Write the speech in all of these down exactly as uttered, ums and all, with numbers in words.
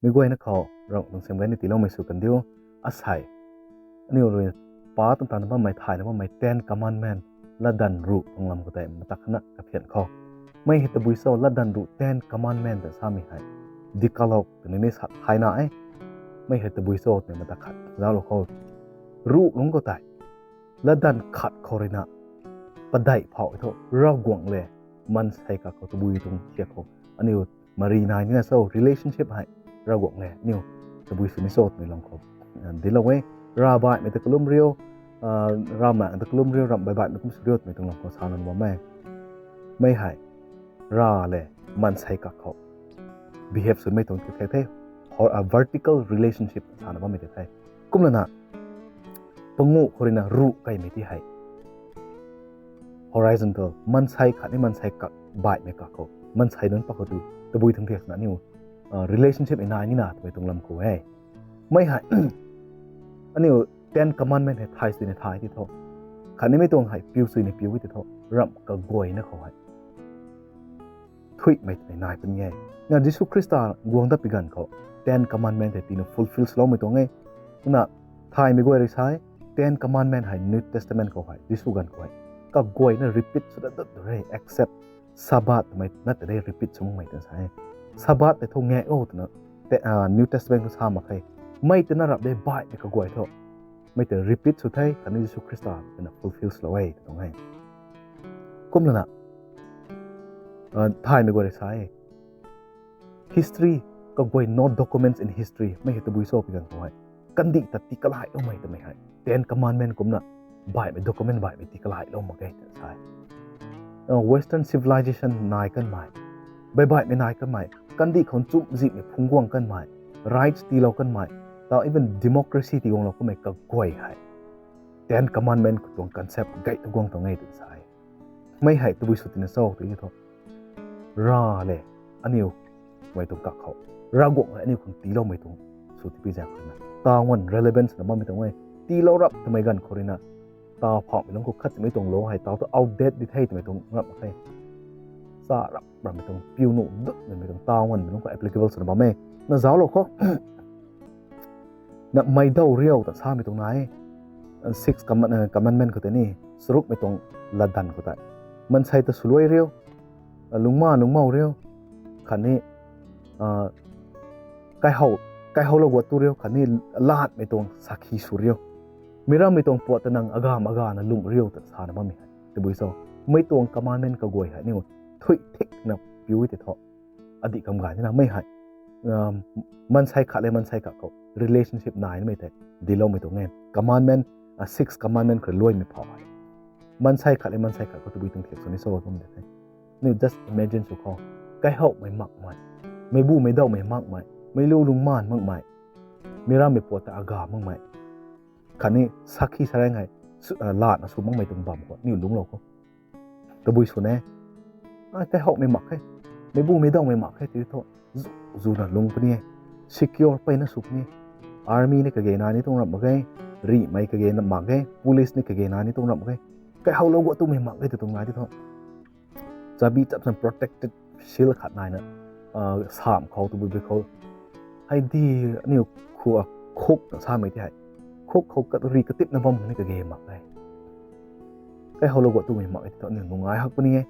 Mi guayna khou Ravguangc tuang siamgayna tiiloumei sw kan diu. Asei aniu rui pa tuang tanna bammei, thayna bammei Ten Commandment, latdanv ruh tuang lam khou tei mata khatna kaphian khou, mei hei tabui cho, latdanv ruh Ten Commandment ta samei hei Decalogue twni ni sa thayna e. Mei hei tabui cho twmei mata khat zauclou khou, ruh lungc khou tei latdanv khat khou ruina padeih phauh e thu Ravguangc le maansei kak khou tabui tuang thiak khou aniu mari nai nina cho, relationship hei Ravguangc le aniu tabui sw ni cho twmei lam khou dinclou e. Rav baihmei ta kalum riu, ramh ta kalum riu, ramh baih baihmei kum sw riu twmei tuang lam khou sa lana bam e. Mei hei rav le maansei kak khou behave swmei tuang tei the, vertical relationship sana bammei tei the. Kumlana panguh khou ruina ruh kaimei ti hei horizontal, maansei khatni maansei kak baihmei kak khou, maansei nunc pak khou tu tabui tuang thiak na aniu relationship e nai nina twmei tuang lam khou e. Mei hei aniu Ten Commandment hei thay suina thay ti thu, khatni mei tuang hei piu suina piu ti thu, ramh kaguayna khou hei thuimei twmei nai puni e. Na Jisu Khrista guang dat pi ganv khou Ten Commandment hei tina fulfill swloumei tuang e. Kumna thaymei guay rui sa e, Ten Commandment hei New Testament khou hei, Jisu ganv khou hei kaguayna repeat sw dat dat re, except Sabbath twmei na tei repeat sw makmei twna sa e. Sabbath tei thu ngak o twna New Testament khou sa mak khe. Mei twna rap de baihmei kaguay thu mei tei repeat sw the, khatni Jisu Khrista twna fulfill swlou e tw tuang e. Kumlana thaymei guay rui sa e, history kaguay, no documents in history, mei hei tabui cho pi ganv khou hei kandih ta tii kalailoumei twmei hei Ten Commandment kumna baihmei, document baihmei tii kalailou mak ge twna sa e. Western civilization nai kanmei, baih baihmei nai kanmei, kandih khou nchumh zihmei phungc guang kanmei, rights tiilou kanmei, ta even democracy tiguanglou kanmei kaguay hei Ten Commandment khou tuang concept gay tu guang tuang e twna sa e. Mei hei tabui sw tina cho tw thu, rav le aniu mei tuang kak khou, Ravguangc le aniu khang tiiloumei tuang sw tipi zaeng khou na taw ngan relevance na bammei tuang e. Tiilou rap twmei ganv khou ruina taw phauhmei lungc khou khatmei tuang law hei taw tu outdate di the twmei tuang rap mak khe. Sa rap rammei tuang, piu nuh dutmei tuang, taw nganmei lungc khou applicable swna bam e. Na zauclou khou, na meic daw riu ta samei tuang nai e. Six commandment khou tei ni, charukmei tuang latdanv khou tei, maansei ta swluai riu, lungma lungmou riu, khatni kaihou, kaihou lou guat tu riu, khatni laatmei tuang sakhi sw riu, mi rammei tuang puat ta nang agamv agana lung riu ta sana bammei hei tabui cho? Mei tuang commandment kaguay hei aniu thuih thikna piu tei thu, adih kam gay nina mei hei maansei khat le maansei khat khou relationship nai nimei tei dincloumei tuang e. Commandment, six commandment khou luaimei phauh hei maansei khat le maansei khat khou tabui tuang thiak sw ni cho kum de the. Aniu just imagine sw khou, kaihouhmei makmei, meic bu meic dawmei makmei, meic lu lungmaan makmei, mi rammei puat ta aga makmei, khatni sakhi sarang hei laatna sw makmei tuang bam khou aniu lungclou khou, tabui sw ne, kaihouhmei mak khe, meic bu meic dawmei mak khe ti thu, zu, zuna lung puni e. Secure peyna sw puni e. Army ni kage nai ni tuang ramh mak ge, rihmei kage na mak ge, police ni kage nai ni tuang ramh mak ge. Kaihoulou guat tumei mak ge tw tuang nai ti thu, chabi chap san protected seal khat naina, samh khou tabui bui khou, hei di, aniu khou, khuk ta samei ti hei, khuk khou kat ri katipna bam ni kage mak e. Kaihoulou guat tumei mak e ti thu aniu nungai hak puni e.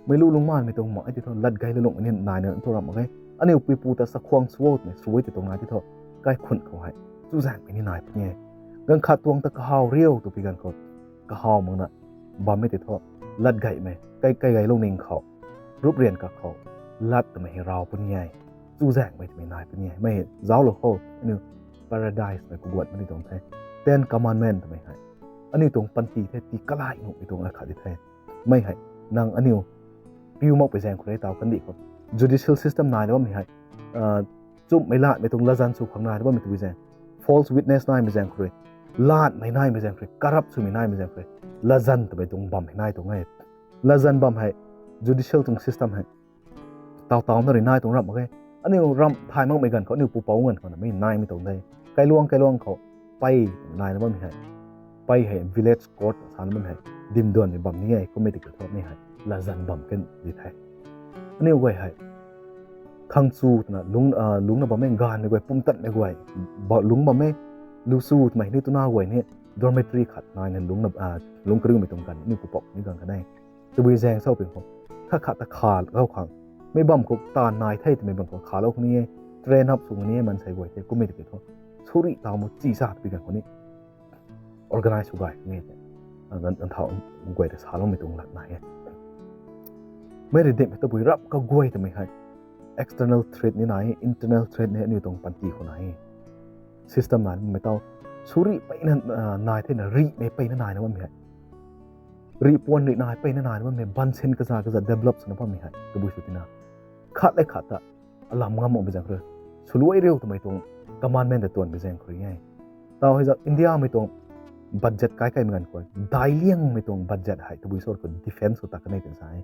Meic lu lungmaanmei tuang mak e ti thu lat gay lulungmei ni naina tu ramh mak e. Aniu puipu ta chakhwang sw o twmei sw e ti tuang nai ti thu, kaikhun khou hei chuzaenghmei ni nai puni e. Ganv khat tuang ta kahaw riu twpui ganv khou, kahaw makna bammei ti thu, lat gaymei, kai, kai gaylou ning khou, rup rian kak khou, lat twmei hei raw puni e. Chuzaenghmei twmei nai puni e. Mei zauclou khou aniu paradise mei kaguat mani tuang the. Ten Commandment twmei hei aniu tuang panty the, tii kalai nuhmei tuang akhat di the. Mei hei nang aniu piu makpui zaeng khou rui taw kandih khou, judicial system naina bammei hei, nchumhmei laatmei tuang latzan sw khang naina bammei tabui zaeng, false witness naimei zaeng khou rui, laatmei naimei zaeng khou rui, corrupt swmei naimei zaeng khou rui, latzan twmei tuang bam hei nai tuang e. Latzan bam hei judicial tuang system hei taw tawna rui nai tuang ramh mak ge. Aniu ramh thay makmei ganv khou, aniu pupouc ganv khou na mei naimei tuang de. Kailuang, kailuang khou pei naina bammei hei, pei hei village court sana bammei hei, dimduanmei bam ni e, kummei ti kathuakmei hei latzan bam kan di the. Aniu guay hei Thangchu twna lungc, lungcna bammei gaanvmei guay, pumtatmei guay, lungc bammei, Luchu twmei ni twna guay ni dormitory khat naina lungc kariumei tuang ganv ni pupouc ni ganv kan e. Tabui zaeng cho pui khou, khat khat ta khalou khang, mei bam khou taanv nai the twmei bam khou khalou khang ni e, train up sw khang ni e, maansei guay the kummei tiki thu, suri taw mu chi sa twpui ganv khou ni organize sw gay ni the, ganv thau guay ta saloumei tuang lat nai e. Mei rui dinhmei tabui rap kaguay twmei hei external threat ni nai, internal threat ni aniu tuang panty khou nai. System nai bammei tau, suri peyna nai thena rihmei peyna naina bammei hei, rih puan rih nai peyna naina bammei, bansin kaza kaza develop swna bammei hei tabui sw tina, khat le khat ta alam ngam makmei zaeng khou rui, swluai riu twmei tuang commandment ta tuanmei zaeng khou rui e. Tau hei zat Indiamei tuang budget kai kaimei ganv khou, daic liangmei tuang budget hei tabui sw khou defence khou ta kanei twna sa e.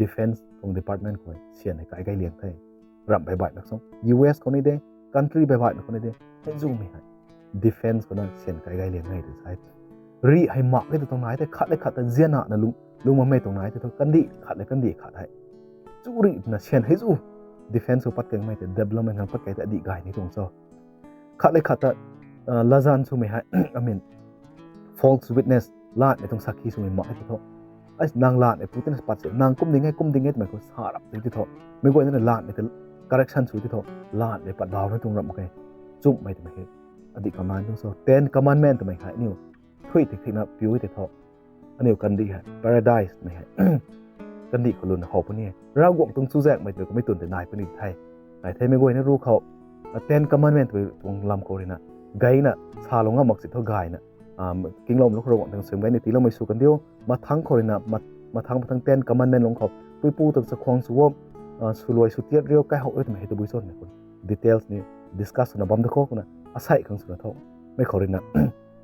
Defence tuang department khou syan hei kai gay liang the. Ramh baih baihmei khou, U S khou ni de, country baih baihmei khou ni de, hei zumei hei defence khou na syan kai gay liang e twna sa e. Rih hei mak e ta tuang nai the, khat le khat ta zianna lung, lung makmei tuang nai the thu, kandih khat le kandih khat hei chu rihna syan hei zu defence khou pat kangmei tei development khang pat kei tei adih gay ni tuang cho. Khat le khat ta lazan swmei hei, I mean, false witness, laanhmei tuang sakhi swmei mak e ti thu, ai nang laanhmei pu tina pat se, nang kum ding e, kum ding e twmei khou sa rap ti thu, mei guay na laanhmei ta correction sw ti thu, laanhmei pat dauna tuang ram mak e. Chumhmei twmei hei adih khou nai tuang cho. Ten Commandment twmei hei aniu thui ti thikna piu ti thu, aniu kandih hei paradise mei hei kandih khou luna how puni e. Ravguangc tuang chuzaenghmei twmei kummei twn tei nai puni the. Nai the, mei guay ni ru khou Ten Commandment twmei tuang lam khou ruina gayna salou ngam mak si thu gayna, kinglou lou khou Ravguangc tuang suaihiam gayna tiiloumei sw kandiu. Mathangc khou ruina, mathangc, mathangc Ten Commandment lung khou puipu tuang chakhwang sw o, swluai sw tiat riu, kaihouc riu twmei hei tabui cho twmei khou details ni discuss swna bam da khou kumna asei khang swna tho. Mei khou ruina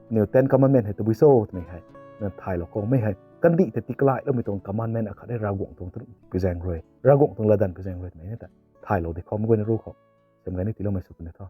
aniu Ten Commandment hei tabui cho twmei hei na thaylou khou, mei hei kandih tei tikalailoumei tuang commandment akhat e, Ravguangc tuang pi zaeng rui, Ravguangc tuang latdanv pi zaeng rui twmei ni ta thaylou di khou, mei guay ni ru khou suaihiam gayna tiiloumei sw puni tho.